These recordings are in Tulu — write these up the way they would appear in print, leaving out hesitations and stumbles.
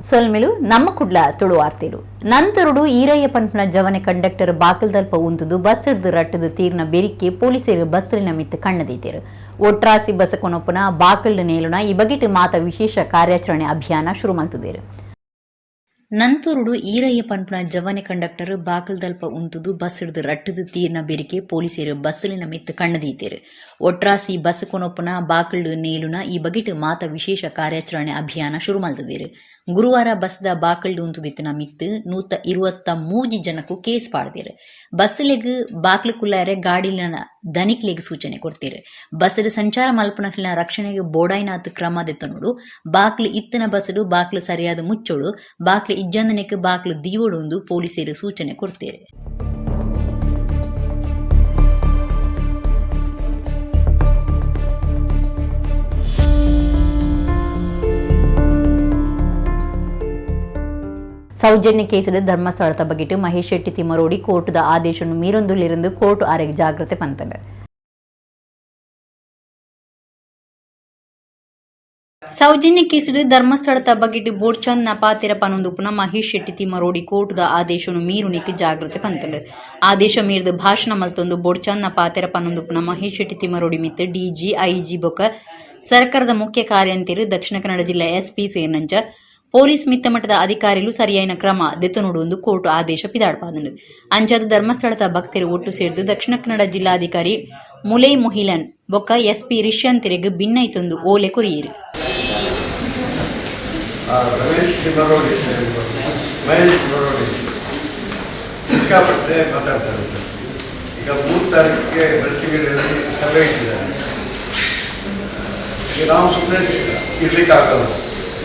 ಸೊಲ್ಮೆಲು ನಮ್ಮ ಕುಡ್ಲ ತುಳುವಾರ್ತೆಲು ನಂತರುಡು ಈರಯ್ಯ ಪನ್ಪುನ ಜವನೆ ಕಂಡಕ್ಟರ್ ಬಾಕಲ್ದಲ್ಪ ಉಂತುದು ಬಸ್ ಹಿಡ್ದು ರಟ್ಟದು ತೀರ್ನ ಬೆರಿಕೆ ಪೊಲೀಸರು ಬಸ್ಸಿನ ಮಿತ್ತು ಕಣ್ಣದೀತೇರು. ಒಟ್ರಾಸಿ ಬಸ್ ಕೊನೊಪ್ಪುನ ಬಾಕಲ್ಡ್ ನೇಲುನ ಈ ಬಗೆಟ್ ಮಾತ ವಿಶೇಷ ಕಾರ್ಯಾಚರಣೆ ಅಭಿಯಾನ ಶುರು ಮಲ್ತುದೇರು. ನಂತೂರುಡು ಈರಯ್ಯ ಪನ್ಪುನ ಜವನೆ ಕಂಡಕ್ಟರ್ ಬಾಕಲ್ದಲ್ಪ ಉಂತುದು ಬಸ್ ಹಿಡ್ದು ರಟ್ಟದು ತೀರ್ನ ಬೆರಿಕೆ ಪೊಲೀಸರು ಬಸ್ಸಿನ ಮಿತ್ತು ಕಣ್ಣದೀತೇರು. ಒಟ್ರಾಸಿ ಬಸ್ ಕೊನೊಪ್ಪುನ ಬಾಕಲ್ಡ್ ನೇಲುನ ಈ ಬಗೆಟ್ ಮಾತ ವಿಶೇಷ ಕಾರ್ಯಾಚರಣೆ ಅಭಿಯಾನ ಶುರು ಮಲ್ತದೇರು. ಗುರುವಾರ ಬಸ್ದ ಬಾಕಲ್ಡ್ ಉಂತುದಿತ್ತಿನ ಮಿತ್ತು 123 ಜನಕ್ಕೂ ಕೇಸ್ ಪಾಡ್ದೇರು. ಬಸ್ಲೆಗ್ ಬಾಕ್ಲು ಕುಲ್ಲಾರೆ ಗಾಡಿಲಿನ ದನಿಕ್ಲೆಗ್ ಸೂಚನೆ ಕೊಡ್ತೀರು. ಬಸ್ಡ್ ಸಂಚಾರ ಮಲ್ಪನಕ್ಲಿನ ರಕ್ಷಣೆಗೆ ಬೋಡಾಯ್ನಾತ್ ಕ್ರಮ ದೆತ್ತನೋಡು. ಬಾಕ್ಲು ಇತ್ತಿನ ಬಸ್ಡು ಬಾಕ್ಲು ಸರಿಯಾದ ಮುಚ್ಚೋಡು, ಬಾಕ್ಲು ಇಜ್ಜಂದನೆಕ್ ಬಾಕ್ಲು ದೀವೋಡು ಎಂದು ಪೊಲೀಸರು ಸೂಚನೆ ಕೊಡ್ತೀರು. ಸೌಜನ್ಯ ಕೇಸಿಡು ಧರ್ಮಸ್ಥಳದ ಬಗೆಟ್ ಮಹೇಶ್ ಶೆಟ್ಟಿ ತಿಮರೋಡಿ ಕೋರ್ಟುದ ಆದೇಶವನ್ನು ಮೀರೊಂದುಲ್ಲಿருந்து ಕೋರ್ಟ್ ಆರೆಗ್ ಜಾಗ್ರತೆ ಪಂತಂಡ್. ಸೌಜನ್ಯ ಕೇಸಿಡು ಧರ್ಮಸ್ಥಳದ ಬಗೆಟ್ ಬೋಡ್ಚಂದ್ನ ಪಾತೆರ ಪನೊಂದುಪ್ಪುನ ಮಹೇಶ್ ಶೆಟ್ಟಿ ತಿಮರೋಡಿ ಕೋರ್ಟುದ ಆದೇಶವನ್ನು ಮೀರುನಿಕ್ ಜಾಗ್ರತೆ ಪಂತಂಡ್. ಆದೇಶ ಮೀರ್ದು ಭಾಷಣ ಮಲ್ತೊಂದು ಬೋಡ್ಚಂದ್ನ ಪಾತೆರ ಪನೊಂದುಪ್ಪುನ ಮಹೇಶ್ ಶೆಟ್ಟಿ ತಿಮರೋಡಿ ಮಿತ್ತು ಡಿಜಿ ಐಜಿ ಬೊಕ ಸರ್ಕಾರದ ಮುಖ್ಯ ಕಾರ್ಯಂತೆರು ದಕ್ಷಿಣ ಕನ್ನಡ ಜಿಲ್ಲಾ ಎಸ್ಪಿ ಸೇರಿನಂಚ ಪೊಲೀಸ್ ಮಿತ್ತಮಟ್ಟದ ಅಧಿಕಾರಿಲು ಸರಿಯಾದ ಕ್ರಮ ದೆತ್ತೊನುಡು ಕೋರ್ಟ್ ಆದೇಶ ಪಿದಾಡ್ಪಾದಂಡು. ಅಂಚಾದ ಧರ್ಮಸ್ಥಳದ ಭಕ್ತರು ಒಟ್ಟು ಸೇರ್ದು ದಕ್ಷಿಣ ಕನ್ನಡ ಜಿಲ್ಲಾಧಿಕಾರಿ ಮುಲೈ ಮುಹಿಲನ್ ಬೊಕ್ಕ ಎಸ್ಪಿ ರಿಷ್ಯಂತೆರೆಗ್ ಭಿನ್ನೈತೊಂದು ಓಲೆ ಕೊರಿಯೇರು. ರಮೇಶ್ ತಿಮರೋಡಿ, ಮಹೇಶ್ ತಿಮರೋಡಿ ಸಿಕ್ಕಾಪಟ್ಟೆ ಮಾತಾಡ್ತಾರೆ ಸರ್. ಈಗ 3 ತಾರೀಕಿಗೆ ಬೆಳ್ತಿಂಗಡಿಯಲ್ಲಿ ಸಭೆ ಇಟ್ಟಿದ್ದಾರೆ. ಈಗ ನಾವು ಸುಮ್ಮನೆ ಇರಲಿಕ್ಕಾಗಲ್ಲ,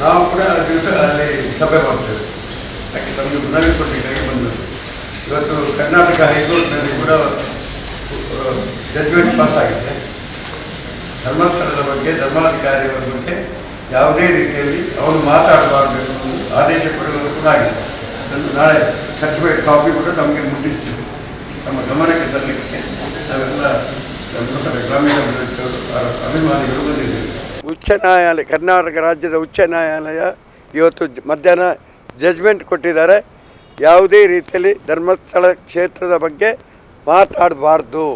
ನಾವು ಕೂಡ ಆ ದಿವಸ ಅಲ್ಲಿ ಸಭೆ ಮಾಡ್ತೇವೆ. ಯಾಕೆ ತಮಗೆ ಮನವಿ ಕೊಡಲಿಕ್ಕಾಗಿ ಬಂದದ್ದು. ಇವತ್ತು ಕರ್ನಾಟಕ ಹೈಕೋರ್ಟ್ನಲ್ಲಿ ಕೂಡ ಜಡ್ಜ್ಮೆಂಟ್ ಪಾಸ್ ಆಗಿದೆ. ಧರ್ಮಸ್ಥಳದ ಬಗ್ಗೆ, ಧರ್ಮಾಧಿಕಾರಿಯವರ ಬಗ್ಗೆ ಯಾವುದೇ ರೀತಿಯಲ್ಲಿ ಅವರು ಮಾತಾಡಬಾರ್ದು ಎನ್ನುವುದು ಆದೇಶ ಕೊಡುವುದು ಕೂಡ ಆಗಿದೆ. ಅದನ್ನು ನಾಳೆ ಸರ್ಟಿಫಿಕೇಟ್ ಕಾಪಿ ಕೂಡ ತಮಗೆ ಮುಟ್ಟಿಸ್ತೀವಿ. ತಮ್ಮ ಗಮನಕ್ಕೆ ತರಲಿಕ್ಕೆ ನಾವೆಲ್ಲ ಧರ್ಮಸ್ಥಳ ಗ್ರಾಮೀಣ ಅಭಿಮಾನಿಗಳು ಬಂದಿದ್ದೇವೆ. ಉಚ್ಚ ನ್ಯಾಯಾಲಯ, ಕರ್ನಾಟಕ ರಾಜ್ಯದ ಉಚ್ಚ ನ್ಯಾಯಾಲಯ ಇವತ್ತು ಮಧ್ಯಾಹ್ನ ಜಜ್ಮೆಂಟ್ ಕೊಟ್ಟಿದ್ದಾರೆ. ಯಾವುದೇ ರೀತಿಯಲ್ಲಿ ಧರ್ಮಸ್ಥಳ ಕ್ಷೇತ್ರದ ಬಗ್ಗೆ ಮಾತಾಡಬಾರ್ದು,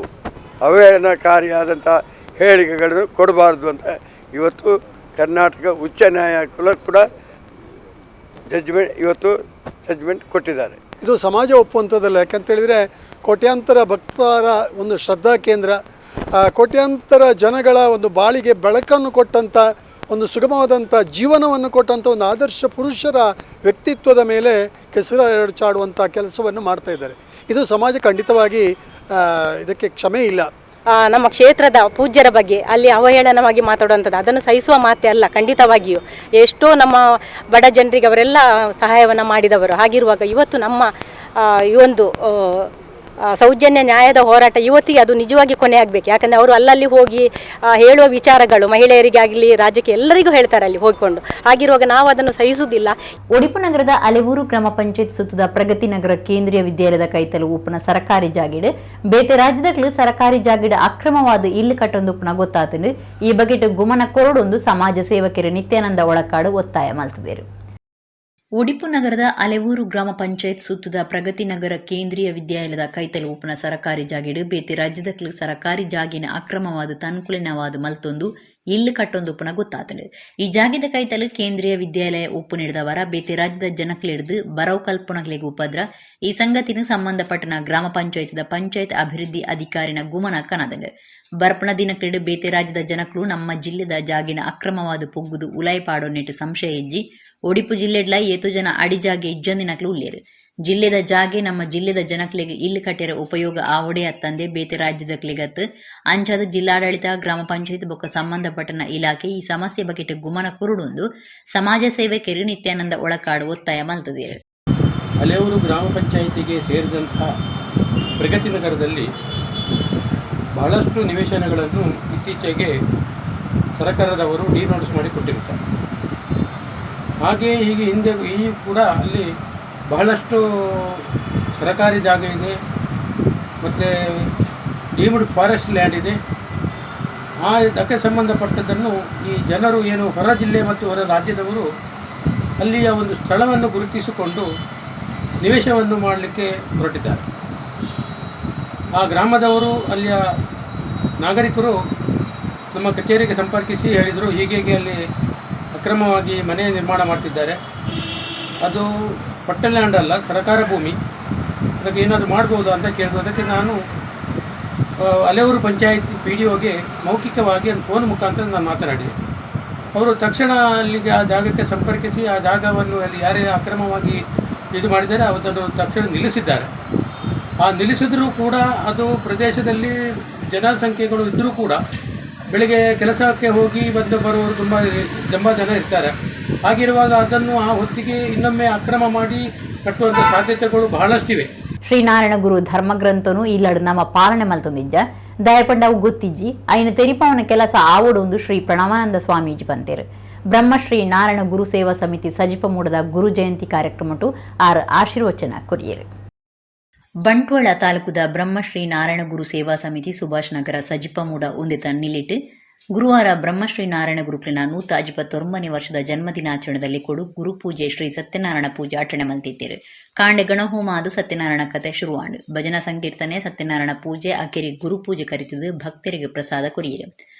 ಅವಹೇಳನಕಾರಿಯಾದಂಥ ಹೇಳಿಕೆಗಳನ್ನು ಕೊಡಬಾರ್ದು ಅಂತ ಇವತ್ತು ಕರ್ನಾಟಕ ಉಚ್ಚ ನ್ಯಾಯಾಲಯ ಕೂಡ ಇವತ್ತು ಜಜ್ಮೆಂಟ್ ಕೊಟ್ಟಿದ್ದಾರೆ. ಇದು ಸಮಾಜ ಒಪ್ಪುವಂಥದ್ದಲ್ಲ. ಯಾಕಂತೇಳಿದರೆ ಕೋಟ್ಯಾಂತರ ಭಕ್ತರ ಒಂದು ಶ್ರದ್ಧಾ ಕೇಂದ್ರ, ಕೋಟ್ಯಾಂತರ ಜನಗಳ ಒಂದು ಬಾಳಿಗೆ ಬೆಳಕನ್ನು ಕೊಟ್ಟಂಥ, ಒಂದು ಸುಗಮವಾದಂಥ ಜೀವನವನ್ನು ಕೊಟ್ಟಂಥ ಒಂದು ಆದರ್ಶ ಪುರುಷರ ವ್ಯಕ್ತಿತ್ವದ ಮೇಲೆ ಕೆಸರು ಚಾಡುವಂಥ ಕೆಲಸವನ್ನು ಮಾಡ್ತಾಯಿದ್ದಾರೆ. ಇದು ಸಮಾಜ ಖಂಡಿತವಾಗಿ ಇದಕ್ಕೆ ಕ್ಷಮೆ ಇಲ್ಲ. ನಮ್ಮ ಕ್ಷೇತ್ರದ ಪೂಜ್ಯರ ಬಗ್ಗೆ ಅಲ್ಲಿ ಅವಹೇಳನವಾಗಿ ಮಾತಾಡುವಂಥದ್ದು ಅದನ್ನು ಸಹಿಸುವ ಮಾತೇ ಅಲ್ಲ. ಖಂಡಿತವಾಗಿಯೂ ಎಷ್ಟೋ ನಮ್ಮ ಬಡ ಜನರಿಗೆ ಅವರೆಲ್ಲ ಸಹಾಯವನ್ನು ಮಾಡಿದವರು. ಹಾಗಿರುವಾಗ ಇವತ್ತು ನಮ್ಮ ಈ ಒಂದು ಸೌಜನ್ಯ ನ್ಯಾಯದ ಹೋರಾಟ ಇವತ್ತಿಗೆ ಅದು ನಿಜವಾಗಿ ಕೊನೆಯಾಗಬೇಕು. ಯಾಕಂದರೆ ಅವರು ಅಲ್ಲಲ್ಲಿ ಹೋಗಿ ಹೇಳುವ ವಿಚಾರಗಳು ಮಹಿಳೆಯರಿಗೆ ಆಗಲಿ ರಾಜ್ಯಕ್ಕೆ ಎಲ್ಲರಿಗೂ ಹೇಳ್ತಾರೆ ಅಲ್ಲಿ ಹೋಗಿಕೊಂಡು. ಹಾಗಿರುವಾಗ ನಾವು ಅದನ್ನು ಸಹಿಸುವುದಿಲ್ಲ. ಒಡಿಪು ನಗರದ ಅಲೆವೂರು ಗ್ರಾಮ ಪಂಚಾಯತ್ ಸುತ್ತದ ಪ್ರಗತಿ ನಗರ ಕೇಂದ್ರೀಯ ವಿದ್ಯಾಲಯದ ಕೈತಲು ಉಪ್ಪುನ ಸರಕಾರಿ ಜಾಗಿಡ್ ಬೇತೆ ರಾಜ್ಯದಕ್ಲು ಸರಕಾರಿ ಜಾಗಿಡ್ ಅಕ್ರಮವಾದ ಇಲ್ಲು ಕಟ್ಟೊಂದು ಉಪ್ಪುನ ಗೊತ್ತಾತಂಡು. ಈ ಬಗೆಟ್ ಗುಮನ ಕೊರಡೊಂದು ಸಮಾಜ ಸೇವಕರು ನಿತ್ಯಾನಂದ ಒಳಕಾಡು ಒತ್ತಾಯ ಮಲ್ತದೇರು. ಒಡಿಪು ನಗರದ ಅಲೆವೂರು ಗ್ರಾಮ ಪಂಚಾಯತ್ ಸುತ್ತದ ಪ್ರಗತಿ ನಗರ ಕೇಂದ್ರೀಯ ವಿದ್ಯಾಲಯದ ಕೈತಲು ಉಪ್ಪುನ ಸರಕಾರಿ ಜಾಗಿಡು ಬೇತೆ ರಾಜ್ಯದಕ್ಲು ಸರಕಾರಿ ಜಾಗಿನ ಅಕ್ರಮವಾದ ತನ್ಕುಲಿನವಾದ ಮಲ್ತೊಂದು ಇಲ್ಲು ಕಟ್ಟೊಂದು ಉಪ್ಪುನ ಗೊತ್ತಾತಂಡು. ಈ ಜಾಗಿದ ಕೈತಲು ಕೇಂದ್ರೀಯ ವಿದ್ಯಾಲಯ ಉಪ್ಪು ನೀಡಿದವರ ಬೇತೆ ರಾಜ್ಯದ ಜನಕ್ಲಿಡ್ದು ಬರವು ಕಲ್ಪನಗಳಿಗೆ ಉಪದ್ರ ಈ ಸಂಗತಿನ ಸಂಬಂಧಪಟ್ಟನ ಗ್ರಾಮ ಪಂಚಾಯತ್ದ ಪಂಚಾಯತ್ ಅಭಿವೃದ್ಧಿ ಅಧಿಕಾರಿನ ಗುಮನ ಕನದಂಡು. ಬರ್ಪಣ ದಿನಕ್ಲಿಡು ಬೇತೆ ರಾಜ್ಯದ ಜನಕ್ಲು ನಮ್ಮ ಜಿಲ್ಲೆದ ಜಾಗಿನ ಅಕ್ರಮವಾದ ಪೊಗ್ಗುದು ಉಲಾಯ್ ಪಾಡೋ ನೆಟ್ಟು ಸಂಶಯ ಇಜ್ಜಿ. ಒಡಿಪು ಜಿಲ್ಲೆಡ್ಲ ಏತೋ ಜನ ಅಡಿ ಜಾಗೆ ಇಜ್ಜಂದಿನಕ್ಲು ಉಲ್ಲೇರು. ಜಿಲ್ಲೆದ ಜಾಗೆ ನಮ್ಮ ಜಿಲ್ಲೆದ ಜನಕ್ಲೆಗ್ ಇಲ್ಲು ಕಟ್ಟೆರ ಉಪಯೋಗ ಆವೊಡೆ ಅತ್ತಂದೆ ಬೇತೆ ರಾಜ್ಯದಕ್ಲೆಗತ್. ಅಂಚಾದ ಜಿಲ್ಲಾಡಳಿತ ಗ್ರಾಮ ಪಂಚಾಯತ್ ಬೊಕ್ಕ ಸಂಬಂಧಪಟ್ಟನ ಇಲಾಖೆ ಈ ಸಮಸ್ಯೆ ಬಗೆಟ್ ಗುಮನ ಕುರುಡೊಂದು ಸಮಾಜ ಸೇವಕರು ನಿತ್ಯಾನಂದ ಒಳಕಾಡು ಒತ್ತಾಯ ಮಲ್ತದೇರು. ಅಲೆಯೂರು ಗ್ರಾಮ ಪಂಚಾಯಿತಿಗೆ ಸೇರಿದಂತಹ ಪ್ರಗತಿ ನಗರದಲ್ಲಿ ಬಹಳಷ್ಟು ನಿವೇಶನಗಳನ್ನು ಇತ್ತೀಚೆಗೆ ಸರ್ಕಾರದವರು ಡಿ ನೋಟಿಸ್ ಮಾಡಿ ಕೊಟ್ಟಿರುತ್ತಾರೆ. ಹಾಗೆಯೇ ಹೀಗೆ ಹಿಂದೆ ಈ ಕೂಡ ಅಲ್ಲಿ ಬಹಳಷ್ಟು ಸರಕಾರಿ ಜಾಗ ಇದೆ ಮತ್ತು deemed forest land ಇದೆ. ಅದಕ್ಕೆ ಸಂಬಂಧಪಟ್ಟದ್ದನ್ನು ಈ ಜನರು ಏನು ಹೊರ ಜಿಲ್ಲೆ ಮತ್ತು ಹೊರ ರಾಜ್ಯದವರು ಅಲ್ಲಿಯ ಒಂದು ಸ್ಥಳವನ್ನು ಗುರುತಿಸಿಕೊಂಡು ನಿವೇಶವನ್ನು ಮಾಡಲಿಕ್ಕೆ ಹೊರಟಿದ್ದಾರೆ. ಆ ಗ್ರಾಮದವರು, ಅಲ್ಲಿಯ ನಾಗರಿಕರು ನಮ್ಮ ಕಚೇರಿಗೆ ಸಂಪರ್ಕಿಸಿ ಹೇಳಿದರು, ಹೀಗೆ ಅಲ್ಲಿ ಅಕ್ರಮವಾಗಿ ಮನೆ ನಿರ್ಮಾಣ ಮಾಡ್ತಿದ್ದಾರೆ, ಅದು ಪಟ್ಟ ಲ್ಯಾಂಡ್ ಅಲ್ಲ, ಸರ್ಕಾರ ಭೂಮಿ, ಅದಕ್ಕೆ ಏನಾದರೂ ಮಾಡ್ಬೋದು ಅಂತ ಕೇಳಿದ್ರು. ಅದಕ್ಕೆ ನಾನು ಅಲೆಯೂರು ಪಂಚಾಯತ್ PDOಗೆ ಮೌಖಿಕವಾಗಿ ಒಂದು ಫೋನ್ ಮುಖಾಂತರ ನಾನು ಮಾತನಾಡಿದೆ. ಅವರು ತಕ್ಷಣ ಅಲ್ಲಿಗೆ ಆ ಜಾಗಕ್ಕೆ ಸಂಪರ್ಕಿಸಿ ಆ ಜಾಗವನ್ನು ಅಲ್ಲಿ ಯಾರೇ ಅಕ್ರಮವಾಗಿ ಇದು ಮಾಡಿದ್ದಾರೆ ಅದನ್ನು ತಕ್ಷಣ ನಿಲ್ಲಿಸಿದ್ದಾರೆ. ಆ ನಿಲ್ಲಿಸಿದರೂ ಕೂಡ ಅದು ಪ್ರದೇಶದಲ್ಲಿ ಜನಸಂಖ್ಯೆಗಳು ಇದ್ದರೂ ಕೂಡ ಬೆಳಿಗ್ಗೆ ಕೆಲಸಕ್ಕೆ ಹೋಗಿ ಬಂದು ಬರುವವರು ತುಂಬ ಜನ ಇರ್ತಾರೆ. ಹಾಗಿರುವಾಗ ಅದನ್ನು ಆ ಹೊತ್ತಿಗೆ ಇನ್ನೊಮ್ಮೆ ಅಕ್ರಮ ಮಾಡಿ ಕಟ್ಟುವಂಥ ಸಾಧ್ಯತೆಗಳು ಬಹಳಷ್ಟಿವೆ. ಶ್ರೀನಾರಾಯಣ ಗುರು ಧರ್ಮಗ್ರಂಥನು ಇಲ್ಲಡು ನಮ್ಮ ಪಾಲನೆ ಮಲ್ತೊಂದಿಜ್ಜ ದಯಪಂಡವು ಗೊತ್ತಿಜ್ಜಿ ಐನ ತೆರಿಪಾವನ ಕೆಲಸ ಆವಡು ಒಂದು ಶ್ರೀ ಪ್ರಣವಾನಂದ ಸ್ವಾಮೀಜಿ ಪಂತೇರು. ಬ್ರಹ್ಮಶ್ರೀ ನಾರಾಯಣ ಗುರು ಸೇವಾ ಸಮಿತಿ ಸಜಿಪ ಮೂಡದ ಗುರು ಜಯಂತಿ ಕಾರ್ಯಕ್ರಮಟು ಆರ್ ಆಶೀರ್ವಚನ ಕೊರಿಯರು. ಬಂಟ್ವಾಳ ತಾಲೂಕುದ ಬ್ರಹ್ಮಶ್ರೀ ನಾರಾಯಣ ಗುರು ಸೇವಾ ಸಮಿತಿ ಸುಭಾಷ್ ನಗರ ಸಜಿಪ ಮೂಡ ಒಂದಿತ ನಿಲ್ಲಿಟ್ಟು ಗುರುವಾರ ಬ್ರಹ್ಮಶ್ರೀ ನಾರಾಯಣ ಗುರುಕುಲಿನ 159ನೇ ವರ್ಷದ ಜನ್ಮದಿನಾಚರಣೆಯಲ್ಲಿ ಕೊಡು ಗುರುಪೂಜೆ ಶ್ರೀ ಸತ್ಯನಾರಾಯಣ ಪೂಜೆ ಆಚರಣೆ ಮಲ್ತಿದ್ದೀರು. ಕಾಂಡೆ ಗಣಹೋಮ ಅದು ಸತ್ಯನಾರಾಯಣ ಕತೆ ಶುರುವಾಂಡು. ಭಜನಾ ಸಂಕೀರ್ತನೆ, ಸತ್ಯನಾರಾಯಣ ಪೂಜೆ, ಅಕೆರಿ ಗುರುಪೂಜೆ ಕರಿತಿದ್ದು ಭಕ್ತರಿಗೆ ಪ್ರಸಾದ ಕೊರಿಯರು.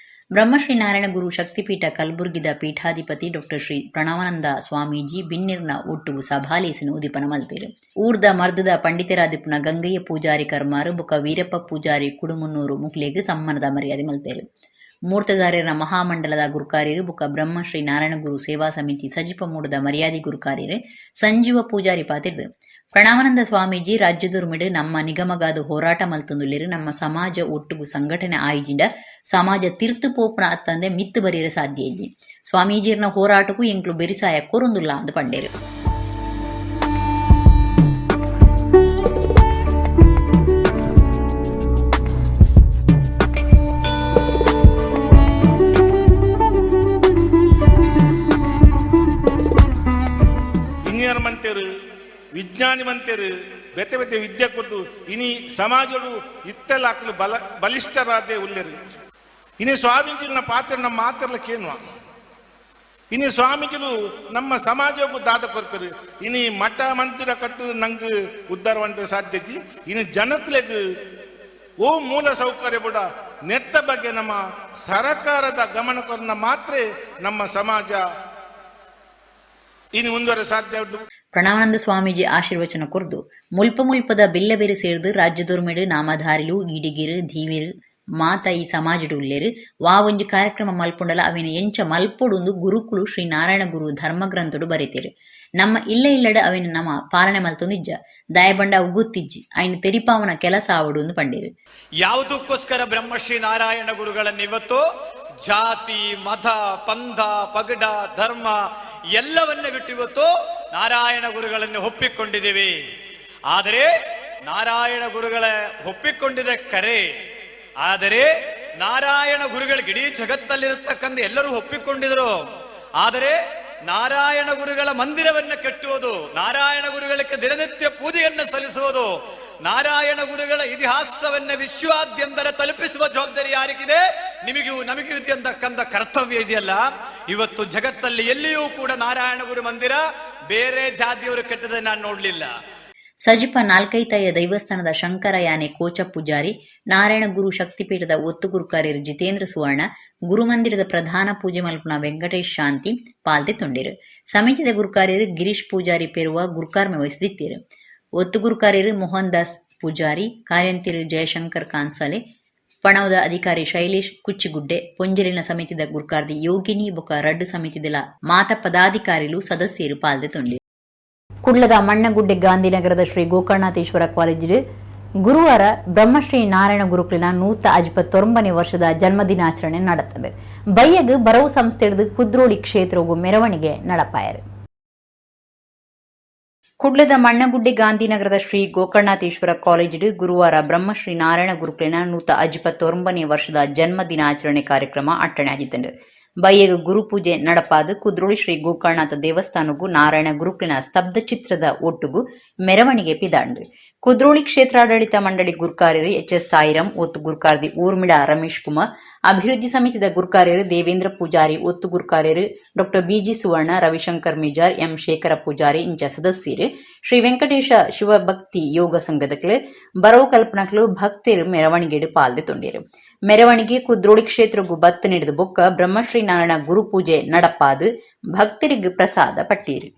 ಬ್ರಹ್ಮಶ್ರೀ ನಾರಾಯಣ ಗುರು ಶಕ್ತಿಪೀಠ ಕಲಬುರ್ಗಿದ ಪೀಠಾಧಿಪತಿ ಡಾಕ್ಟರ್ ಶ್ರೀ ಪ್ರಣವಾನಂದ ಸ್ವಾಮೀಜಿ ಬಿನ್ನಿರ್ನ ಒಟ್ಟುಗು ಸಭಾಲೇಸಿನ ಉದಿಪನ ಮಲ್ತೇರು. ಊರ್ದ ಮರ್ದದ ಪಂಡಿತರಾದಿಪುನ ಗಂಗಯ್ಯ ಪೂಜಾರಿ ಕರ್ಮಾರು ಬೊಕ ವೀರಪ್ಪ ಪೂಜಾರಿ ಕುಡುಮುನ್ನೂರು ಮುಕ್ಲೇಗ್ ಸಮ್ಮಾನದ ಮರ್ಯಾದೆ ಮಲ್ತೇರು. ಮೂರ್ತದಾರ್ಯರ ಮಹಾಮಂಡಲದ ಗುರುಕಾರ್ಯರು ಬೊಕ ಬ್ರಹ್ಮಶ್ರೀ ನಾರಾಯಣ ಗುರು ಸೇವಾ ಸಮಿತಿ ಸಜಿಪ ಮೂಡದ ಮರ್ಯಾದೆ ಗುರುಕಾರ್ಯರು ಸಂಜೀವ ಪೂಜಾರಿ ಪಾತಿರ್ದು. ಪ್ರಣವಾನಂದ ಸ್ವಾಮೀಜಿ ರಾಜ್ಯದೊರ್ಮಿಡು ನಮ್ಮ ನಿಗಮಗಾದ ಹೋರಾಟ ಮಲ್ತೊಂದುಲ್ಲೆರ್. ನಮ್ಮ ಸಮಾಜ ಒಟ್ಟುಗು ಸಂಘಟನೆ ಆಯಿಜಿಂಡ ಸಮಾಜ ತಿರ್ತು ಪೋಪುನ ಅತ್ತಂದೆ ಮಿತ್ತು ಬರಿಯರೆ ಸಾಧ್ಯ ಇಜ್ಜಿ. ಸ್ವಾಮೀಜಿಯರ್ನ ಹೋರಾಟಕ್ಕೂ ಎಂಕ್ಲು ಬೆರಿಸಾಯ ಕೊರೊಂದುಲ್ಲ ಅಂದ್ ಪಂಡೇರು. ವಿಜ್ಞಾನಿ ಮಂತೇರು ಬೆತೆ ಬೆತೆ ವಿದ್ಯೆ ಕೊಟ್ಟು ಇನಿ ಸಮಾಜಡು ಇತ್ತೆಲಾಕಲು ಬಲಿಷ್ಠರಾದೇ ಉಲ್ಲೇರು. ಇನಿ ಸ್ವಾಮೀಜಿನ ಪಾತ್ರ ನಮ್ಮ ಮಾತಿರ್ಲಕ್ಕೇನುವ ಇನಿ ಸ್ವಾಮೀಜಿಲು ನಮ್ಮ ಸಮಾಜಕ್ಕೂ ದಾದ ಕೊರ್ಪೇರು. ಇನಿ ಮಠ ಮಂದಿರ ಕಟ್ಟು ನಂಗೆ ಉದ್ಧಾರ వంటి ಸಾಧ್ಯತೆ. ಇನಿ ಜನಕ್ಲೆಗ್ ಓ ಮೂಲ ಸೌಕರ್ಯ ಕೂಡ ನೆತ್ತ ಬಗ್ಗೆ ನಮ್ಮ ಸರಕಾರದ ಗಮನ ಕೊರನ ಮಾತ್ರ ನಮ್ಮ ಸಮಾಜ ಇನ್ನು ಮುಂದುವರೆ ಸಾಧ್ಯ ಉಂಟು. ಪ್ರಣವಾನಂದ ಸ್ವಾಮೀಜಿ ಆಶೀರ್ವಚನ ಕೊರ್ದು ಮುಲ್ಪ ಮುಲ್ಪದ ಬಿಲ್ಲಬೇರು ಸೇರ್ದು ರಾಜ್ಯದೊರ್ಮೆಡು ನಾಮಧಾರಿಲು ಈಡಿಗಿರು ಧೀವಿರು ಮಾತ ಈ ಸಮಾಜಡು ಉಲ್ಲೇರು ವಾ ಒಂಜಿ ಕಾರ್ಯಕ್ರಮ ಮಲ್ಪುಂಡಲ ಅವಿನ ಎಂಚ ಮಲ್ಪೊಡುಂದು ಗುರುಕುಲು ಶ್ರೀ ನಾರಾಯಣ ಗುರು ಧರ್ಮಗ್ರಂಥಡು ಬರೆತೇರು. ನಮ್ಮ ಇಲ್ಲ ಇಲ್ಲಡ ಅವಿನ ನಮ್ಮ ಪಾಲನೆ ಮಲ್ತೊಂದಿಜ್ಜ ದಯಬಂಡ ಅವು ಗೊತ್ತಿಜ್ಜಿ ಐನ ತೆರಿಪಾವನ ಕೆಲಸ ಆವಡು ಎಂದು ಪಂಡೇರು. ಯಾವುದಕ್ಕೋಸ್ಕರ ಬ್ರಹ್ಮಶ್ರೀ ನಾರಾಯಣ ಗುರುಗಳನ್ನು ಇವತ್ತು ಜಾತಿ ಮತ ಪಂಥ ಪಗಡ ಧರ್ಮ ಎಲ್ಲವನ್ನ ಬಿಟ್ಟು ಇವತ್ತು ನಾರಾಯಣ ಗುರುಗಳನ್ನು ಒಪ್ಪಿಕೊಂಡಿದ್ದೀವಿ. ಆದರೆ ನಾರಾಯಣ ಗುರುಗಳ ಒಪ್ಪಿಕೊಂಡಿದ್ದ ಕರೆ, ಆದರೆ ನಾರಾಯಣ ಗುರುಗಳಿಗೆ ಇಡೀ ಜಗತ್ತಲ್ಲಿರತಕ್ಕಂಥ ಎಲ್ಲರೂ ಒಪ್ಪಿಕೊಂಡಿದ್ರು. ಆದರೆ ನಾರಾಯಣ ಗುರುಗಳ ಮಂದಿರವನ್ನು ಕಟ್ಟುವುದು, ನಾರಾಯಣ ಗುರುಗಳಿಗೆ ದಿನನಿತ್ಯ ಪೂಜೆಯನ್ನು ಸಲ್ಲಿಸುವುದು, ನಾರಾಯಣ ಗುರುಗಳ ಇತಿಹಾಸವನ್ನು ವಿಶ್ವಾದ್ಯಂತರ ತಲುಪಿಸುವ ಜವಾಬ್ದಾರಿ ಯಾರಿಗಿದೆ? ನಿಮಗೂ ನಮಗೂ ಇದೆ ಅಂತಕ್ಕಂಥ ಕರ್ತವ್ಯ ಇದೆಯಲ್ಲ. ಇವತ್ತು ಜಗತ್ತಲ್ಲಿ ಎಲ್ಲಿಯೂ ಕೂಡ ನಾರಾಯಣ ಗುರು ಮಂದಿರ ಬೇರೆ ಜಾತಿಯವರು ಕಟ್ಟದನ್ನು ನಾನು ನೋಡಲಿಲ್ಲ. ಸಜಿಪ ನಾಲ್ಕೈತಾಯ ದೈವಸ್ಥಾನದ ಶಂಕರ ಯಾನೆ ಕೋಚ ಪೂಜಾರಿ, ನಾರಾಯಣ ಗುರು ಶಕ್ತಿಪೀಠದ ಒತ್ತುಗುರುಕಾರ್ಯರು ಜಿತೇಂದ್ರ ಸುವರ್ಣ, ಗುರುಮಂದಿರದ ಪ್ರಧಾನ ಪೂಜೆ ಮಲ್ಪುನ ವೆಂಕಟೇಶ್ ಶಾಂತಿ ಪಾಲ್ತೆ ತೊಂಡಿರು. ಸಮಿತಿದ ಗುರುಕಾರ್ಯರು ಗಿರೀಶ್ ಪೂಜಾರಿ ಪೆರುವ ಗುರುಕಾರ್ಮೆ ವಹಿಸಿದಿತ್ತೀರು. ಒತ್ತುಗುರುಕಾರ್ಯರು ಮೋಹನ್ ದಾಸ್ ಪೂಜಾರಿ, ಕಾರ್ಯಂತಿರು ಜಯಶಂಕರ್ ಕಾನ್ಸಾಲೆ, ಪಣವದ ಅಧಿಕಾರಿ ಶೈಲೇಶ್ ಕುಚ್ಚಿಗುಡ್ಡೆ, ಪೊಂಜಲಿನ ಸಮಿತಿದ ಗುರುಕಾರ್ದಿ ಯೋಗಿನಿ ಬೊಕ ರಡ್ಡು ಸಮಿತಿದ ಮಾತ ಪದಾಧಿಕಾರಿಲು ಸದಸ್ಯರು ಪಾಲ್ದೆ ತೊಂಡಿರು. ಕುಡ್ಲದ ಮಣ್ಣಗುಡ್ಡೆ ಗಾಂಧಿನಗರದ ಶ್ರೀ ಗೋಕರ್ಣಾಥೇಶ್ವರ ಕಾಲೇಜಿಲ್ ಗುರುವಾರ ಬ್ರಹ್ಮಶ್ರೀ ನಾರಾಯಣ ಗುರುಕುಲಿನ 159ನೇ ವರ್ಷದ ಜನ್ಮದಿನಾಚರಣೆ ನಡೆತದೆ. ಬಯ್ಯಗ್ ಬರವು ಸಂಸ್ಥೆಡ್ದು ಕುದ್ರೋಳಿ ಕ್ಷೇತ್ರವು ಮೆರವಣಿಗೆ ನಡಪಾಯರು. ಕುಡ್ಲದ ಮಣ್ಣಗುಡ್ಡೆ ಗಾಂಧಿನಗರದ ಶ್ರೀ ಗೋಕರ್ಣಾಥೇಶ್ವರ ಕಾಲೇಜಿಡ್ ಗುರುವಾರ ಬ್ರಹ್ಮಶ್ರೀ ನಾರಾಯಣ ಗುರುಕುಲಿನ 159ನೇ ವರ್ಷದ ಜನ್ಮದಿನಾಚರಣೆ ಕಾರ್ಯಕ್ರಮ ಅಟ್ಟಣೆ ಆಗಿತ್ತಂಡು. ಬಯ್ಯಗ್ ಗುರುಪೂಜೆ ನಡಪಾದ ಕುದ್ರೋಳಿ ಶ್ರೀ ಗೋಕರ್ಣನಾಥ ದೇವಸ್ಥಾನಗೂ ನಾರಾಯಣ ಗುರುಕುಲಿನ ಸ್ತಬ್ಧ ಚಿತ್ರದ ಒಟ್ಟುಗು ಮೆರವಣಿಗೆ ಪಿದಾಂಡು. ಕುದ್ರೋಳಿ ಕ್ಷೇತ್ರಾಡಳಿತ ಮಂಡಳಿ ಗುರ್ಕಾರ್ಯರು ಎಚ್ ಎಸ್ ಸಾಯಿರಾಮ್, ಒತ್ತು ಗುರ್ಕಾರ್ದಿ ಊರ್ಮಿಳಾ ರಮೇಶ್ ಕುಮಾರ್, ಅಭಿವೃದ್ಧಿ ಸಮಿತಿದ ಗುರ್ಕಾರ್ಯರು ದೇವೇಂದ್ರ ಪೂಜಾರಿ, ಒತ್ತು ಗುರ್ಕಾರ್ಯರು ಡಾಕ್ಟರ್ ಬಿಜಿ ಸುವರ್ಣ, ರವಿಶಂಕರ್ ಮಿಜಾರ್, ಎಂ ಶೇಖರ ಪೂಜಾರಿ ಇಂಚ ಸದಸ್ಯರು, ಶ್ರೀ ವೆಂಕಟೇಶ ಶಿವಭಕ್ತಿ ಯೋಗ ಸಂಘದಕ್ಲು, ಬರವು ಕಲ್ಪನಕ್ಲು, ಭಕ್ತರು ಮೆರವಣಿಗೆಡು ಪಾಲ್ದೆ ತೊಂಡೇರು. ಮೆರವಣಿಗೆ ಕುದ್ರೋಳಿ ಕ್ಷೇತ್ರಗು ಬತ್ತು ನೀಡಿದ ಬೊಕ್ಕ ಬ್ರಹ್ಮಶ್ರೀ ನಾರಾಯಣ ಗುರುಪೂಜೆ ನಡಪಾದು ಭಕ್ತರಿಗೆ ಪ್ರಸಾದ ಪಟ್ಟೀರು.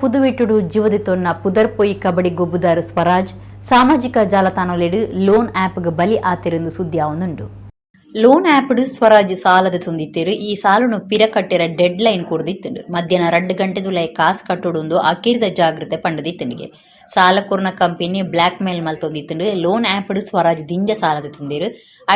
ಪುದುವೆಟ್ಟುಡು ಜೀವದಿತೊನ್ನ ಪುದರ್ಪೊಯಿ ಕಬಡ್ಡಿ ಗೊಬ್ಬುದಾರು ಸ್ವರಾಜ್ ಸಾಮಾಜಿಕ ಜಾಲತಾಣೊಲೆಡ್ ಲೋನ್ ಆಪ್ಗ್ ಬಲಿ ಆತಿರೆಂದು ಸುದ್ದಿ ಆವೊಂದುಂಡು. ಲೋನ್ ಆಪ್ಡ್ ಸ್ವರಾಜ್ ಸಾಲದ ತುಂದಿತ್ತೇರು. ಈ ಸಾಲುನು ಪಿರ ಕಟ್ಟೆರ ಡೆಡ್ ಲೈನ್ ಕೊರ್ದಿತ್ತುಂಡು. ಮಧ್ಯಾಹ್ನ 2 ಗಂಟೆದುಲೈ ಕಾಸ್ ಕಟ್ಟೊಡುಂದು ಅಕೇರಿದ ಜಾಗೃತೆ ಪಂಡದಿತ್ತುಂಡುಗೆ. ಸಾಲ ಕೊರ್ನ company black mail ಮಲ್ತೊಂದಿತ್ತುಂಡು. Loan ಆಪ್ಡ್ Swaraj ದಿಂಜ ಸಾಲದ ತುಂದೇರು.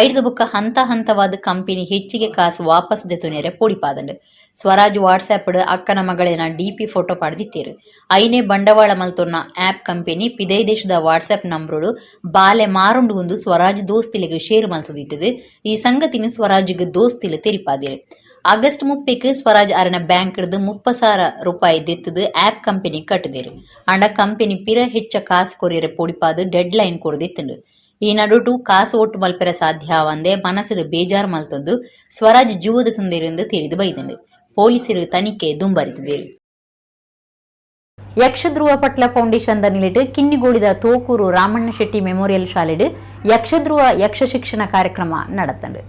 ಐಡ್ದ್ ಬೊಕ್ಕ ಹಂತ ಹಂತವಾದ ಕಂಪನಿ ಹೆಚ್ಚಿಗೆ ಕಾಸು ವಾಪಸ್ ದೆತೊನೆರೆ ಪೋಡಿಪಾದಂಡು. ಸ್ವರಾಜ್ ವಾಟ್ಸ್ಆಪ್ ಅಕ್ಕನ ಮಗಳೇನ ಡಿಪಿ ಫೋಟೋ ಪಾಡ್ದಿತ್ತೇರು. ಐನೆ ಬಂಡವಾಳ ಮಲ್ತೊನ್ನ ಆಪ್ ಕಂಪನಿ ಪಿದೈ ದೇಶದ ವಾಟ್ಸ್ಆಪ್ ನಂಬರುಡು ಬಾಲೆ ಮಾರುಂಡು ಒಂದು ಸ್ವರಾಜ್ ದೋಸ್ತಿಲಿಗೆ ಶೇರ್ ಮಲ್ತದಿತ್ತದು. ಈ ಸಂಗತಿನ ಸ್ವರಾಜ್ಗೆ ದೋಸ್ತಿಲು ತೆರಿಪಾದಿರು. ಆಗಸ್ಟ್ 30ಕ್ಕೆ ಸ್ವರಾಜ್ ಅರನ ಬ್ಯಾಂಕ್ 30,000 ರೂಪಾಯಿ ದೆತ್ತದು ಆಪ್ ಕಂಪನಿ ಕಟ್ಟದೇರು. ಅಂಡ ಕಂಪನಿ ಪಿರ ಹೆಚ್ಚ ಕಾಸು ಕೊರಿಯರೆ ಪೋಡಿಪಾದು ಡೆಡ್ ಲೈನ್ ಕೊರ್ದಿತ್ತುಂಡು. ಈ ನಡುಟು ಕಾಸು ಒಟ್ಟು ಮಲ್ಪೆರ ಸಾಧ್ಯ ಆವಂದೆ ಮನಸ್ಸುಡು ಬೇಜಾರು ಮಲ್ತೊಂದು ಸ್ವರಾಜ್ ಜೂವದ ತುಂದೇರೆಂದು ತೆರಿದು ಬೈದಂಡು. ಪೊಲೀಸರು ತನಿಖೆ ದುಂಬರಿತಿದ್ದೇರು. ಯಕ್ಷಧ್ರುವ ಪಟ್ಲ ಫೌಂಡೇಶನ್ the ನಿಲೆಟ್ ಕಿನ್ನಿಗೋಳಿದ ತೋಕೂರು ರಾಮಣ್ಣ ಶೆಟ್ಟಿ memorial ಶಾಲೆಡ್ ಯಕ್ಷಧ್ರುವ ಯಕ್ಷ ಶಿಕ್ಷಣ ಕಾರ್ಯಕ್ರಮ ನಡತಂಡು.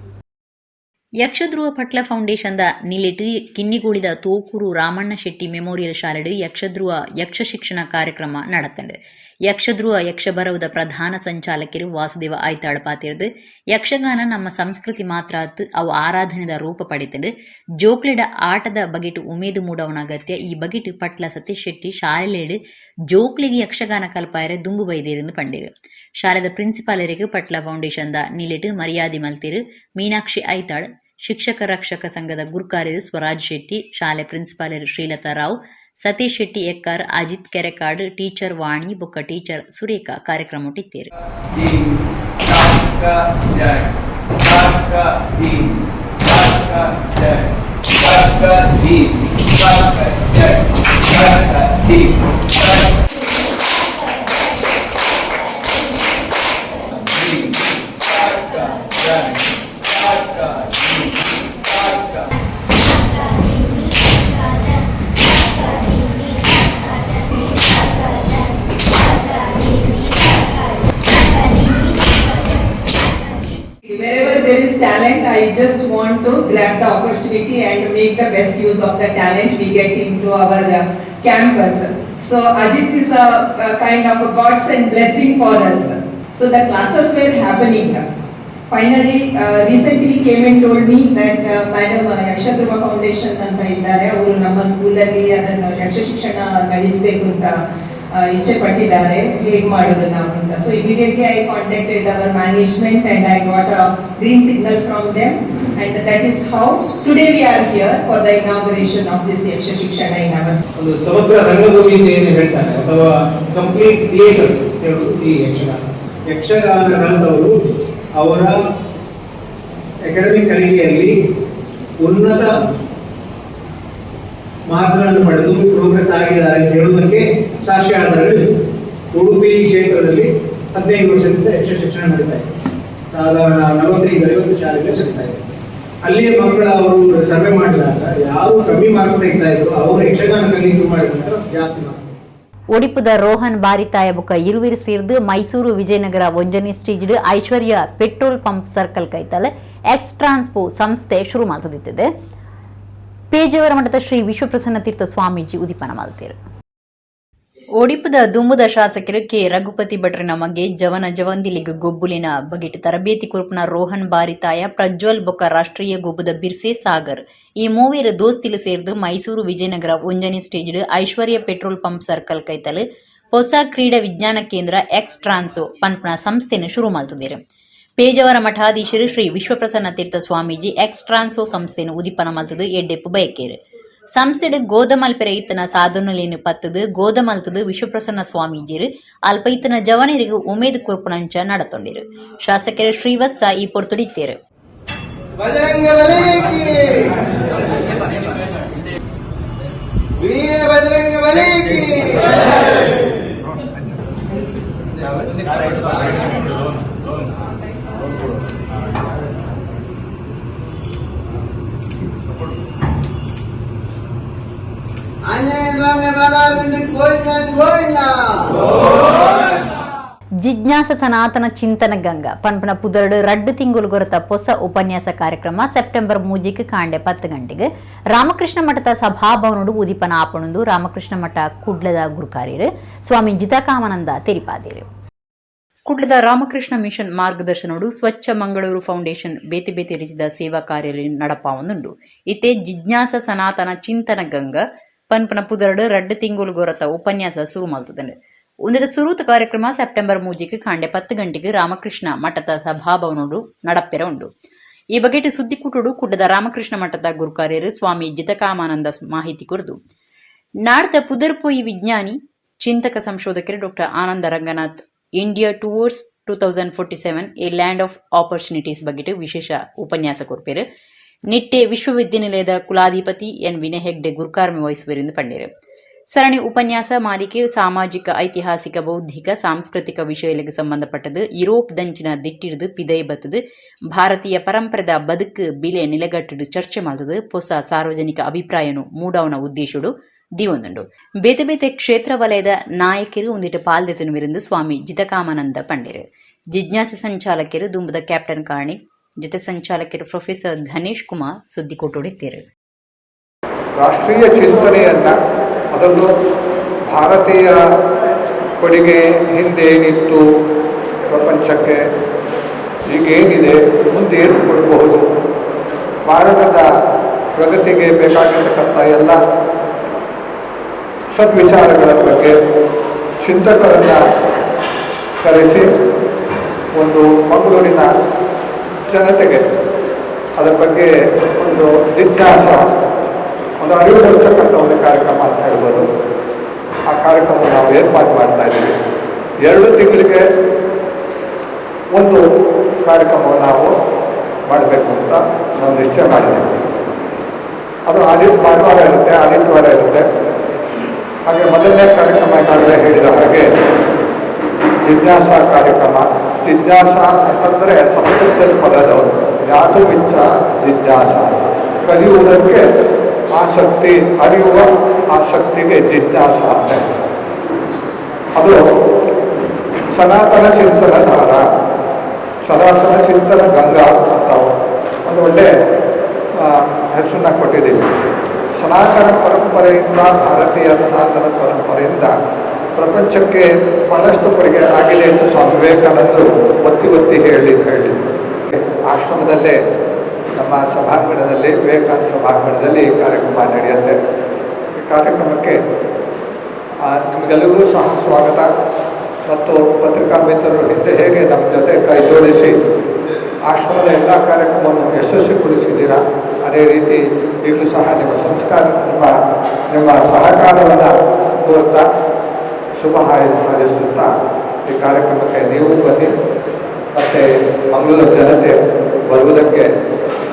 ಯಕ್ಷಧ್ರುವ ಪಟ್ಲ ಫೌಂಡೇಶನ್ the ನಿಲೆಟ್ ಕಿನ್ನಿಗೋಳಿದ ತೋಕೂರು ರಾಮಣ್ಣ ಶೆಟ್ಟಿ memorial ಶಾಲೆಡ್ ಯಕ್ಷಧ್ರುವ ಯಕ್ಷ ಶಿಕ್ಷಣ ಕಾರ್ಯಕ್ರಮ ನಡತಂಡು. ಯಕ್ಷಧ್ರುವ ಯಕ್ಷಬರವುದ ಪ್ರಧಾನ ಸಂಚಾಲಕರು ವಾಸುದೇವ ಆಯ್ತಾಳ್ ಪಾತಿರ್ದು, ಯಕ್ಷಗಾನ ನಮ್ಮ ಸಂಸ್ಕೃತಿ ಮಾತ್ರ ಅತ್ತು, ಅವು ಆರಾಧನೆದ ರೂಪ ಪಡಿತಂಡು. ಜೋಕ್ಲೆಡ ಆಟದ ಬಗೆಟು ಉಮೇದು ಮೂಡವನ ಅಗತ್ಯ. ಈ ಬಗೆಟು ಪಟ್ಲ ಸತೀಶ್ ಶೆಟ್ಟಿ ಶಾಲೆಲೆಡ್ ಜೋಕ್ಲಿಗೆ ಯಕ್ಷಗಾನ ಕಲ್ಪಾಯರೆ ದುಂಬು ಬೈದೇರೆಂದು ಪಂಡಿರು. ಶಾಲೆದ ಪ್ರಿನ್ಸಿಪಾಲರಿಗೆ ಪಟ್ಲ ಫೌಂಡೇಶನ್ the ನಿಲೆಟ್ ಮರ್ಯಾದೆ ಮಲ್ತಿರು. ಮೀನಾಕ್ಷಿ ಐತಾಳ್, ಶಿಕ್ಷಕ ರಕ್ಷಕ ಸಂಘದ ಗುರ್ಕಾರ್ಯರು ಸ್ವರಾಜ್ ಶೆಟ್ಟಿ, ಶಾಲೆ ಪ್ರಿನ್ಸಿಪಾಲರು ಶ್ರೀಲತಾ ರಾವ್, ಸತೀಶ್ ಶೆಟ್ಟಿ ಎಕ್ಕಾರ್, ಅಜಿತ್ ಕೆರೆಕಾಡ್, ಟೀಚರ್ ವಾಣಿ ಬೊಕ್ಕ ಟೀಚರ್ ಸುರೇಖಾ ಕಾರ್ಯಕ್ರಮ ಇತ್ತೇರು. ಧೀಂ ಕ ಜ ಕ ಧೀಂ ಕ ಜ ಕ ಧೀಂ ಕ ಜ ಕ ಧೀಂ ಕ ಜ ಕ ಧೀಂ ಕ. Wherever there is talent, I just want to grab the opportunity and make the best use of the talent we get into our campus. So Ajit is a kind of a godsend blessing for us. So the classes were happening. Finally, recently he came and told me that Madam, Yakshadhruva foundation ಅಂತ ಇದ್ದಾರೆ, ಅವರು ನಮ್ಮ ಸ್ಕೂಲಲ್ಲಿ ಅದನ್ನು ಯಕ್ಷ ಶಿಕ್ಷಣ ನಡೆಸಬೇಕು ಅಂತ ಇಚ್ಛೆ ಪಟ್ಟಿದ್ದಾರೆ, ಹೇಗೆ ಮಾಡೋದು ನಾವು ಅಂತ. So immediately I contacted our management and I got a green signal from them, and that is how today we are here for the inauguration of this Yaksha Shikshana in our ಒಂದು ಸಮಗ್ರ ರಂಗಭೂಮಿ ಅಂತ ಏನು ಹೇಳ್ತಾರೆ ಅಥವಾ complete theatre ಹೇಳುವುದು ಈ ಯಕ್ಷಗಾನ. ಯಕ್ಷಗಾನ ಕಲಿತವರು ಅವರ ಅಕಾಡೆಮಿಕ್ ಕಲಿಕೆಯಲ್ಲಿ ಉನ್ನತ ಮಾರ್ಕ್ಗಳನ್ನು ಪಡೆದು ಪ್ರೋಗ್ರೆಸ್ ಆಗಿದ್ದಾರೆ ಅಂತ ಹೇಳುವುದಕ್ಕೆ ಸಾಕ್ಷ್ಯ ಆಧಾರಗಳಿವೆ. ಉಡುಪಿ ಕ್ಷೇತ್ರದಲ್ಲಿ 15 ವರ್ಷದಿಂದ ಯಕ್ಷ ಶಿಕ್ಷಣ ನಡೀತಾ ಇದೆ. ಸಾಧಾರಣ 45-50 ಶಾಲೆಗಳು ನಡೀತಾ ಇದೆ. ಅಲ್ಲಿಯ ಮಕ್ಕಳ ಅವರು ಸರ್ವೆ ಮಾಡಿದಾಗ ಯಾರು ಕಮ್ಮಿ ಮಾರ್ಕ್ಸ್ ತೆಗಿತಾ ಇದ್ರು, ಅವರು ಯಕ್ಷಗಾನ ಕಲಿಕೆ ಶುರು ಮಾಡಿದ ನಂತರ ಜಾಸ್ತಿ ಮಾರ್ಕ್ಸ್. ಒಡಿಪುದ ರೋಹನ್ ಬಾರಿತಾಯ ಬೊಕ್ಕ ಇರುವಿರು ಸೇರ್ದು ಮೈಸೂರು ವಿಜಯನಗರ 1ನೇ ಸ್ಟೇಜ್ಡ್ ಐಶ್ವರ್ಯ petrol pump circle ಕೈತಲ್ ಎಕ್ಸ್ ಟ್ರಾನ್ಸ್ಪೋ ಸಂಸ್ಥೆ ಶುರು ಮಲ್ತದಿತ್ತದೆ. ಪೇಜಾವರ ಮಠದ ಶ್ರೀ ವಿಶ್ವಪ್ರಸನ್ನ ತೀರ್ಥ ಸ್ವಾಮೀಜಿ ಉದಿಪನ ಮಲ್ತೇರು. ಒಡಿಪುದ ದುಂಬುದ ಶಾಸಕರು ಕೆ ರಘುಪತಿ ಭಟ್ರಿನ ಮಗೆ ಜವನ ಜವಂದಿಲಿಗ್ ಗೊಬ್ಬುಲಿನ ಬಗೆಟ್ ತರಬೇತಿ ಕೊರ್ಪುನ ರೋಹನ್ ಬಾರಿತಾಯ, ಪ್ರಜ್ವಲ್ ಬೊಕ್ಕ ರಾಷ್ಟ್ರೀಯ ಗೊಬ್ಬುದ ಬಿರ್ಸೆ ಸಾಗರ್, ಈ ಮೂವೆರ್ ದೋಸ್ತಿಲು ಸೇರ್ದು ಮೈಸೂರು ವಿಜಯನಗರ 1ನೇ ಸ್ಟೇಜ್ಡ್ ಐಶ್ವರ್ಯ petrol pump circle ಕೈತಲ್ ಹೊಸ ಕ್ರೀಡಾ ವಿಜ್ಞಾನ ಕೇಂದ್ರ ಎಕ್ಸ್ ಟ್ರಾನ್ಸೋ ಪನ್ಪುನ ಸಂಸ್ಥೆಯನ್ನು ಶುರು ಮಲ್ತುದೆರ್. ಪೇಜಾವರ ಮಠಾಧೀಶರು ಶ್ರೀ ವಿಶ್ವಪ್ರಸನ್ನ ತೀರ್ಥ ಸ್ವಾಮೀಜಿ ಎಕ್ಸ್ ಟ್ರಾನ್ಸೋ ಸಂಸ್ಥೆಯನ್ನು ಉದಿಪನ ಮಲ್ತದು ಎಡ್ಡೆಪ್ಪು ಬಯಕೇರು. ಸಂಸ್ಥೆಡ್ ಗೋದಮಲ್ಪೆರೆ ಇತ್ತನ ಸಾಧನಲೇನು ಪತ್ತದು ಗೋದಮಲ್ತದು ವಿಶ್ವಪ್ರಸನ್ನ ಸ್ವಾಮೀಜಿರು ಅಲ್ಪ ಇತ್ತನ ಜವನರಿಗೆ ಉಮೇದು ಕೊರ್ಪುನಂಚ ನಡತೊಂಡಿರು. ಶಾಸಕರು ಶ್ರೀವತ್ಸ ಈ ಪೊರ್ತುಡಿತ್ತೇರು. ಬಜರಂಗ ಬಲಿ ಕಿ, ವೀರ ಬಜರಂಗ ಬಲಿ ಕಿ. ಆಂಜನೇಯ ಸ್ವಾಮಿ ಪಾದಾರವಿಂದ ಗೋವಿಂದ ಗೋವಿಂದ. ಜಿಜ್ಞಾಸ ಸನಾತನ ಚಿಂತನ ಗಂಗಾ ಪನ್ಪನ ಪುದರಡು ರಡ್ಡು ತಿಂಗುಲು ಗೊರತ ಹೊಸ ಉಪನ್ಯಾಸ ಕಾರ್ಯಕ್ರಮ ಸೆಪ್ಟೆಂಬರ್ 3ಕ್ಕೆ ಕಾಂಡೆ 10 ಗಂಟೆಗೆ ರಾಮಕೃಷ್ಣ ಮಠದ ಸಭಾಭವನಡು ಉದಿಪನ ಆಪಣಂದು ರಾಮಕೃಷ್ಣ ಮಠ ಕುಡ್ಲದ ಗುರುಕಾರ್ಯರು ಸ್ವಾಮಿ ಜಿತಕಾಮಾನಂದ ತೆರಿಪಾದಿರು. ಕುಡ್ಲದ ರಾಮಕೃಷ್ಣ ಮಿಷನ್ ಮಾರ್ಗದರ್ಶನೋಡು ಸ್ವಚ್ಛ ಮಂಗಳೂರು ಫೌಂಡೇಶನ್ ಬೇತೆ ಬೇತೆ ರೀತಿಯ ಸೇವಾ ಕಾರ್ಯ ನಡಪಾವೊಂದುಂಡು. ಇತ್ತೆ ಜಿಜ್ಞಾಸ ಸನಾತನ ಚಿಂತನ ಗಂಗಾ ಪನ್ಪನ ಪುದರಡು ರಡ್ಡು ತಿಂಗುಲು ಗೊರತ ಉಪನ್ಯಾಸ ಸುರು ಮಲ್ತದಂಡು. ಒಂದರ ಸುರೂತ ಕಾರ್ಯಕ್ರಮ ಸೆಪ್ಟೆಂಬರ್ 3ಕ್ಕೆ ಕಾಂಡೆ 10 ಗಂಟೆಗೆ ರಾಮಕೃಷ್ಣ ಮಠದ ಸಭಾಭವನೋಡು ನಡಪೆರ ಉಂಡು. ಈ ಬಗೆಟ್ ಸುದ್ದಿಕೂಟೋಡು ಕುಡ್ಲದ ರಾಮಕೃಷ್ಣ ಮಠದ ಗುರುಕಾರ್ಯರು ಸ್ವಾಮಿ ಜಿತಕಾಮಾನಂದ ಮಾಹಿತಿ ಕೊರದು ನಾಡ್ದ ಪುದರ್ಪೋಯಿ ವಿಜ್ಞಾನಿ ಚಿಂತಕ ಸಂಶೋಧಕರು doctor Ananda Ranganath India towards 2047 a land of opportunities ಬಗೆಟ್ ವಿಶೇಷ ಉಪನ್ಯಾಸ ಕೊರ್ಪೇರು. ನಿಟ್ಟೆ ವಿಶ್ವವಿದ್ಯಾನಿಲಯದ ಕುಲಾಧಿಪತಿ ಎನ್ ವಿನಯ್ ಹೆಗ್ಡೆ ಗುರುಕಾರ್ಮಿ ವಹಿಸುವರೆಂದು ಪಂಡೇರು. ಸರಣಿ ಉಪನ್ಯಾಸ ಮಾಲಿಕೆ ಸಾಮಾಜಿಕ, ಐತಿಹಾಸಿಕ, ಬೌದ್ಧಿಕ, ಸಾಂಸ್ಕೃತಿಕ ವಿಷಯಗಳಿಗೆ ಸಂಬಂಧಪಟ್ಟದು ಯುರೋಪ್ ದಂಚಿನ ದಿಟ್ಟಿಡ್ದು ಪಿದೈ ಬತ್ತದು ಭಾರತೀಯ ಪರಂಪರೆದ ಬದುಕು ಬಿಲೆ ನಿಲೆಗಟ್ಟಿಡು ಚರ್ಚೆ ಮಾಡ್ತದು ಹೊಸ ಸಾರ್ವಜನಿಕ ಅಭಿಪ್ರಾಯನು ಮೂಡವನ ಉದ್ದೇಶಡು ದಿವೊಂದುಂಡು. ಬೇತೆ ಬೇತೆ ಕ್ಷೇತ್ರ ವಲಯದ ನಾಯಕರು ಒಂದಿಟ್ಟು ಪಾಲ್ದೆತನುವಿರಂದು ಸ್ವಾಮಿ ಜಿತಕಾಮಾನಂದ ಪಂಡೇರು. ಜಿಜ್ಞಾಸ ಸಂಚಾಲಕರು ದುಂಬದ ಕ್ಯಾಪ್ಟನ್ ಕಾರ್ಣಿಕ್, ಜೊತೆ ಸಂಚಾಲಕರು ಪ್ರೊಫೆಸರ್ ಧನೇಶ್ ಕುಮಾರ್ ಸುದ್ದಿ ಕೊಟ್ಟೊಡಿತ್ತೇರು. ರಾಷ್ಟ್ರೀಯ ಚಿಂತನೆಯನ್ನು, ಅದನ್ನು ಭಾರತೀಯ ಕೊಡುಗೆ ಹಿಂದೇನಿತ್ತು ಪ್ರಪಂಚಕ್ಕೆ, ಈಗೇನಿದೆ, ಮುಂದೆ ಏನು ಕೊಡಬಹುದು, ಭಾರತದ ಪ್ರಗತಿಗೆ ಬೇಕಾಗಿರ್ತಕ್ಕಂಥ ಎಲ್ಲ ಸದ್ವಿಚಾರಗಳ ಬಗ್ಗೆ ಚಿಂತಕರನ್ನು ಕರೆಸಿ ಒಂದು ಮಂಗಳೂರಿನ ಜನತೆಗೆ ಅದರ ಬಗ್ಗೆ ಒಂದು ಜಿಜ್ಞಾಸ, ಒಂದು ಅರಿವು ಮೂಡಿಸ್ತಕ್ಕಂಥ ಒಂದು ಕಾರ್ಯಕ್ರಮ ಅಂತ ಹೇಳ್ಬೋದು. ಆ ಕಾರ್ಯಕ್ರಮ ನಾವು ಏರ್ಪಾಡು ಮಾಡ್ತಾ ಇದ್ದೀವಿ. 2 ತಿಂಗಳಿಗೆ ಒಂದು ಕಾರ್ಯಕ್ರಮವನ್ನು ನಾವು ಮಾಡಬೇಕು ಅಂತ ನಾವು ನಿಶ್ಚಯ ಮಾಡಿದ್ದೀವಿ. ಅದು ಭಾನುವಾರ ಇರುತ್ತೆ, ಆದಿತ್ಯವಾರ ಇರುತ್ತೆ. ಹಾಗೆ ಮೊದಲನೇ ಕಾರ್ಯಕ್ರಮ ಈಗಾಗಲೇ ಹೇಳಿದ ಹಾಗೆ ಜಿಜ್ಞಾಸ ಕಾರ್ಯಕ್ರಮ. ಜಿಜ್ಞಾಸ ಅಂತಂದರೆ ಸಂಸ್ಕೃತದ ಪದದ ಜ್ಞಾತುವಿಚ್ಛ ಜಿಜ್ಞಾಸ, ಕಲಿಯುವುದಕ್ಕೆ ಆಸಕ್ತಿ, ಅರಿಯುವ ಆಸಕ್ತಿಗೆ ಜಿಜ್ಞಾಸ ಅಂತ. ಅದು ಸನಾತನ ಚಿಂತನ ಧಾರ, ಸನಾತನ ಚಿಂತನ ಗಂಗಾ ಅಂತ ಒಂದು ಒಳ್ಳೆ ಹೆಸರನ್ನ ಕೊಟ್ಟಿದ್ದೀವಿ. ಸನಾತನ ಪರಂಪರೆಯಿಂದ, ಭಾರತೀಯ ಸನಾತನ ಪರಂಪರೆಯಿಂದ ಪ್ರಪಂಚಕ್ಕೆ ಬಹಳಷ್ಟು ಕೊಡುಗೆ ಆಗಿದೆ ಎಂದು ಸ್ವಾಮಿ ವಿವೇಕಾನಂದರು ಒತ್ತಿ ಒತ್ತಿ ಹೇಳಿದರು. ಆಶ್ರಮದಲ್ಲೇ, ನಮ್ಮ ಸಭಾಂಗಣದಲ್ಲಿ, ವಿವೇಕಾನಂದ ಸಭಾಂಗಣದಲ್ಲಿ ಈ ಕಾರ್ಯಕ್ರಮ ನಡೆಯುತ್ತೆ. ಈ ಕಾರ್ಯಕ್ರಮಕ್ಕೆ ನಿಮಗೆಲ್ಲರಿಗೂ ಸಹ ಸ್ವಾಗತ. ಮತ್ತು ಪತ್ರಿಕಾ ಮಿತ್ರರು ಹಿಂದೆ ಹೇಗೆ ನಮ್ಮ ಜೊತೆ ಕೈ ಜೋಡಿಸಿ ಆಶ್ರಮದ ಎಲ್ಲ ಕಾರ್ಯಕ್ರಮವನ್ನು ಯಶಸ್ವಿಗೊಳಿಸಿದ್ದೀರಾ, ಅದೇ ರೀತಿ ಈಗಲೂ ಸಹ ನಿಮ್ಮ ಸಂಸ್ಕಾರ, ನಿಮ್ಮ ಸಹಕಾರವನ್ನು ಕೋರ್ತಾ ಶುಭ ಹಾರೈಸುತ್ತಾ ಈ ಕಾರ್ಯಕ್ರಮಕ್ಕೆ ನೀವು ಬನ್ನಿ ಮತ್ತು ಮಂಗಳೂರು ಜನತೆ ಬರುವುದಕ್ಕೆ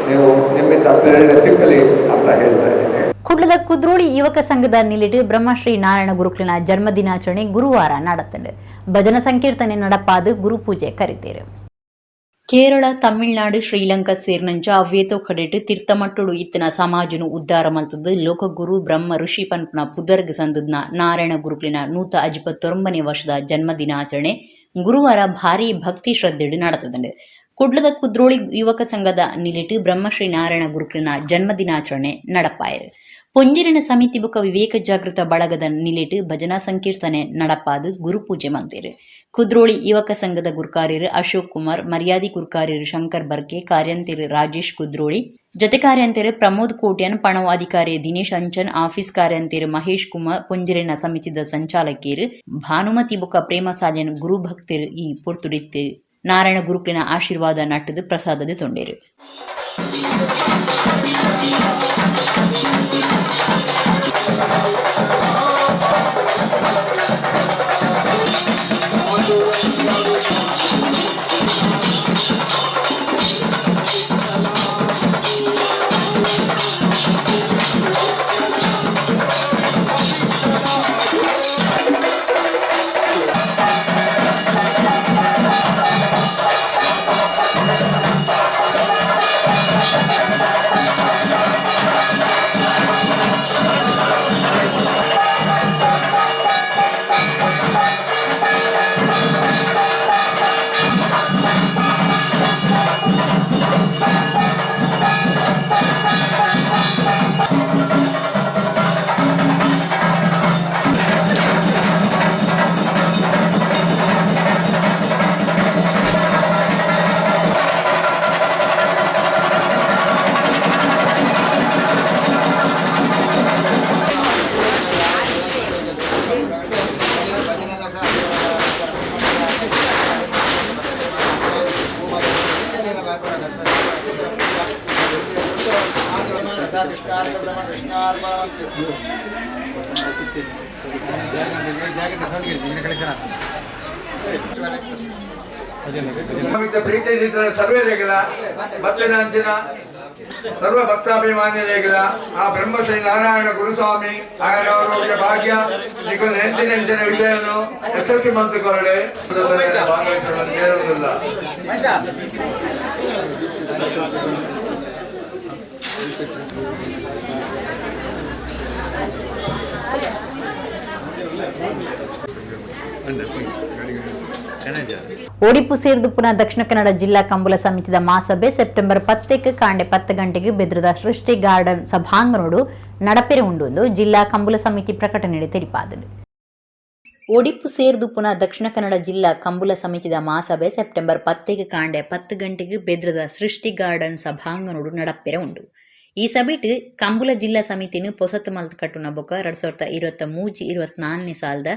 ನೀವು ನಿಮ್ಮಿಂದ ಪ್ರೇರಣೆ ಸಿಕ್ಕಲಿ ಅಂತ ಹೇಳ್ತಾ ಇದ್ದೀನಿ. ಕುಡ್ಲದ ಕುದ್ರೋಳಿ ಯುವಕ ಸಂಘದ ನಿಲಿಡು ಬ್ರಹ್ಮಶ್ರೀ ನಾರಾಯಣ ಗುರುಕುಲಿನ ಜನ್ಮದಿನಾಚರಣೆ ಗುರುವಾರ നടത്തുണ്ട്. ಭಜನ ಸಂಕೀರ್ತನೆ നടപ്പാത് ಗುರುಪೂಜೆ ಕರಿತೇರು. ಕೇರಳ, ತಮಿಳುನಾಡು, ಶ್ರೀಲಂಕಾ ಸೇರಿನಂಚ ಅವ್ವೇತೋ ಕಡೆಟ್ ತೀರ್ಥಮಟ್ಟುಡು ಇತ್ತಿನ ಸಮಾಜನು ಉದ್ಧಾರ ಮಲ್ತದ್ದು ಲೋಕಗುರು ಬ್ರಹ್ಮ ಋಷಿ ಪನ್ಪನ ಪುದರ್ಗ್ ಸಂದದ್ನ ನಾರಾಯಣ ಗುರುಕುಲಿನ 159ನೇ ವರ್ಷದ ಜನ್ಮದಿನಾಚರಣೆ ಗುರುವಾರ ಭಾರೀ ಭಕ್ತಿ ಶ್ರದ್ಧೆಡು ನಡೆತದಂಡು. ಕುಡ್ಲದ ಕುದ್ರೋಳಿ ಯುವಕ ಸಂಘದ ನಿಲಿಟು ಬ್ರಹ್ಮಶ್ರೀ ನಾರಾಯಣ ಗುರುಕುಲಿನ ಜನ್ಮದಿನಾಚರಣೆ ನಡಪಾಯರು. ಪೊಂಜಿರಿನ ಸಮಿತಿ ಬುಕ್ಕ ವಿವೇಕ ಜಾಗೃತ ಬಳಗದ ನಿಲಿಟು ಭಜನಾ ಸಂಕೀರ್ತನೆ ನಡಪಾದು ಗುರುಪೂಜೆ ಮಂತೇರು. ಕುದ್ರೋಳಿ ಯುವಕ ಸಂಘದ ಗುರುಕಾರ್ಯರು ಅಶೋಕ್ ಕುಮಾರ್, ಮರ್ಯಾದಿ ಗುರುಕಾರ್ಯರು ಶಂಕರ್ ಬರ್ಕೆ, ಕಾರ್ಯಂತೆರು ರಾಜೇಶ್ ಕುದ್ರೋಳಿ, ಜೊತೆ ಕಾರ್ಯಂತೆರು ಪ್ರಮೋದ್ ಕೋಟ್ಯಾನ್, ಪಣವು ಅಧಿಕಾರಿ ದಿನೇಶ್ ಅಂಚನ್, ಆಫೀಸ್ ಕಾರ್ಯಂತೆರು ಮಹೇಶ್ ಕುಮಾರ್, ಪೊಂಜಿರಿನ ಸಮಿತಿದ ಸಂಚಾಲಕಿಯರು ಭಾನುಮತಿ ಬುಕ್ಕ ಪ್ರೇಮಸಾಲ್ಯನ್ ಗುರುಭಕ್ತರು ಈ ಪೊರ್ತುಡಿತ್ತು ನಾರಾಯಣ ಗುರುಕುಲಿನ ಆಶೀರ್ವಾದ ನಟ್ಟದು ಪ್ರಸಾದದ ತೊಂಡೇರು. ಪ್ರೀತಿ ಸರ್ವೇರಿಗಳ ಭಕ್ತನಾಂಚಿನ ಸರ್ವ ಭಕ್ತಾಭಿಮಾನಿಗಳ ಆ ಬ್ರಹ್ಮಶ್ರೀ ನಾರಾಯಣ ಗುರುಸ್ವಾಮಿ ಆಯನವರ ಭಾಗ್ಯ ನಿಗು ನೆಂಚಿನ ನೆಂಚಿನ ವಿಷಯವನ್ನು ಯಶಸ್ವಿ ಮಂತ್ರಿಗಳೇ ಭಾಗವಹಿಸಲು. ಒಡಿಪು ಸೇರ್ದು ಪುನಃ ದಕ್ಷಿಣ ಕನ್ನಡ ಜಿಲ್ಲಾ ಕಂಬುಲ ಸಮಿತಿದ ಮಹಾಸಭೆ ಸೆಪ್ಟೆಂಬರ್ 10ಕ್ಕೆ ಕಾಂಡೆ 10 ಗಂಟೆಗೆ ಬೆದ್ರದ ಸೃಷ್ಟಿ ಗಾರ್ಡನ್ ಸಭಾಂಗಣೋಡು ನಡಪೆರೆ ಉಂಡು ಜಿಲ್ಲಾ ಕಂಬುಲ ಸಮಿತಿ ಪ್ರಕಟಣೆ ತೆರಿಪಾದರು. ಒಡಿಪು ಸೇರ್ದು ಪುನಃ ದಕ್ಷಿಣ ಕನ್ನಡ ಜಿಲ್ಲಾ ಕಂಬುಲ ಸಮಿತಿದ ಮಹಾಸಭೆ ಸೆಪ್ಟೆಂಬರ್ 10ಕ್ಕೆ ಕಾಂಡೆ 10 ಗಂಟೆಗೆ ಬೆದ್ರದ ಸೃಷ್ಟಿ ಗಾರ್ಡನ್ ಸಭಾಂಗಣೋಡು ನಡಪೆರೆ ಉಂಡು. ಈ ಸಭೆಟ್ ಕಂಬುಲ ಜಿಲ್ಲಾ ಸಮಿತಿನ ಪೊಸತ್ ಮಲ್ತ್ ಕಟ್ಟುನ ಬೊಕ 2023-24ನೇ ಸಾಲದ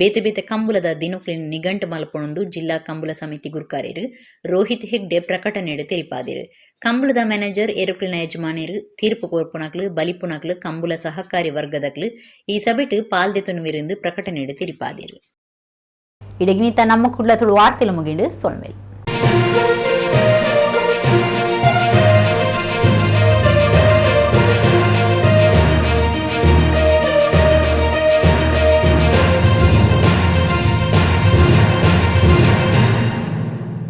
ಬೇತೆ ಬೇತೆ ಕಂಬುಲದ ದಿನಕ್ಲಿನ ನಿಘಂಟು ಮಲ್ಪೊಂದು ಜಿಲ್ಲಾ ಕಂಬುಲ ಸಮಿತಿ ಗುರ್ಕಾರ್ಯರು ರೋಹಿತ್ ಹೆಗ್ಡೆ ಪ್ರಕಟಣೆಡ್ ತೆರಿಪಾದಿರು. ಕಂಬುಲದ ಮ್ಯಾನೇಜರ್ ಎರುಕ್ಲಿನ ಯಜಮಾನಿರು ತೀರ್ಪು ಕೋರ್ಪುನಕ್ಲು ಬಲಿಪುನಕ್ಲು ಕಂಬುಲ ಸಹಕಾರಿ ವರ್ಗದಕ್ಲು ಈ ಸಭೆಟ್ ಪಾಲ್ದೆತುನುವಿருந்து ಪ್ರಕಟಣೆಡ್ ತೆರಿಪಾದಿರು. ಇಡಗಿನಿತ ನಮ್ಮ ಕುಡ್ಲ ತುಳು ವಾರ್ತೆಲು ಮುಗಿಂಡು ಸೊಲ್ಮೇಲ್.